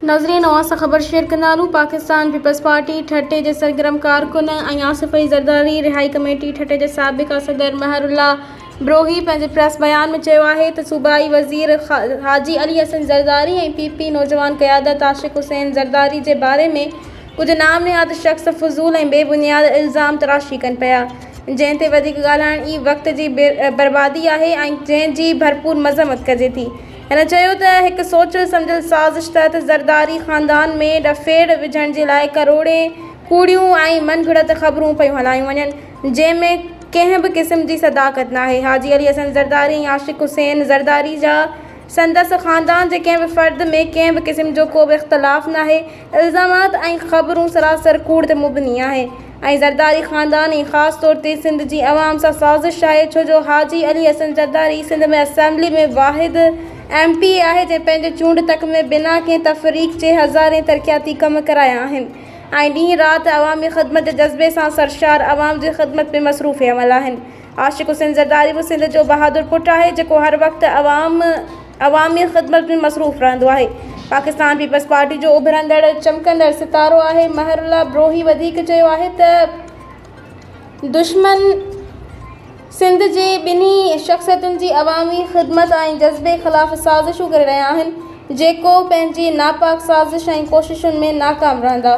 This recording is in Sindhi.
ناظرين اوهان سان خبر شيئر ڪندا هلون پاڪستان پيپلز پارٽي ٺٽي جي سرگرم ڪارڪن ۽ آصف علي زرداري رهائي ڪميٽي ٺٽي جي سابق صدر مهر الله بروهي پنهنجي پريس بيان ۾ چيو آهي ته صوبائي وزير حاجي علي حسن زرداري ۽ پي پي نوجوان قيادت عاشق حسين زرداري جي باري ۾ ڪجهه نام نهاد شخص فضول ۽ بي بنياد الزام تراشي ڪن پيا جنهن تي وڌيڪ ڳالهائڻ ئي وقت جي بربادي آهي ۽ جنهن جي ڀرپور مذمت ڪجي ٿي. هن چيو ته هڪ سوچيل سمجهيل سازش تحت زرداري خاندان ۾ ڏڦيڙ وجهڻ جي لاء ڪروڙين ڪوڙيون ۽ من گهڙت خبرون پيون هلايون وڃن جنهن ۾ ڪنهن به قسم جي صداقت ناهي. حاجي علي حسن زرداري ۽ عاشق حسين زرداري جا سندس خاندان جي ڪنهن به فرد ۾ ڪنهن به قسم جو ڪو به اختلاف ناهي. الزامات ۽ خبرون سراسر ڪوڙ تي مبني آهن ۽ زرداري خاندان ۽ خاص طور تي سنڌ جي عوام سان سازش آهي ڇو جو حاجي علي حسن زرداري سنڌ ۾ اسيمبلي ۾ واحد ايم پي اي آهي جنهن پنهنجي چونڊ تڪ ۾ بنا ڪنهن تفريق جي هزارين ترقياتي ڪم ڪرايا آهن ۽ ڏينهن رات عوامي خدمت جي جذبي سان سرشار عوام جي خدمت ۾ مصروف عمل آهن. عاشق حسين زرداري به سنڌ جو بهادر پٽ آهي جيڪو هر وقت عوام عوامي خدمت ۾ مصروف رهندو آهي. پاڪستان پيپلز پارٽي جو اڀرندڙ چمڪندڙ ستارو آهي. مهر الله بروهي وڌيڪ چيو آهي ته دشمن سنڌ جي ٻنهي شخصيتن جي عوامي خدمت ۽ جذبي خلاف سازشون ڪري رهيا آهن جيڪو پنهنجي ناپاڪ سازش ۽ ڪوششن ۾ ناڪام رهندا.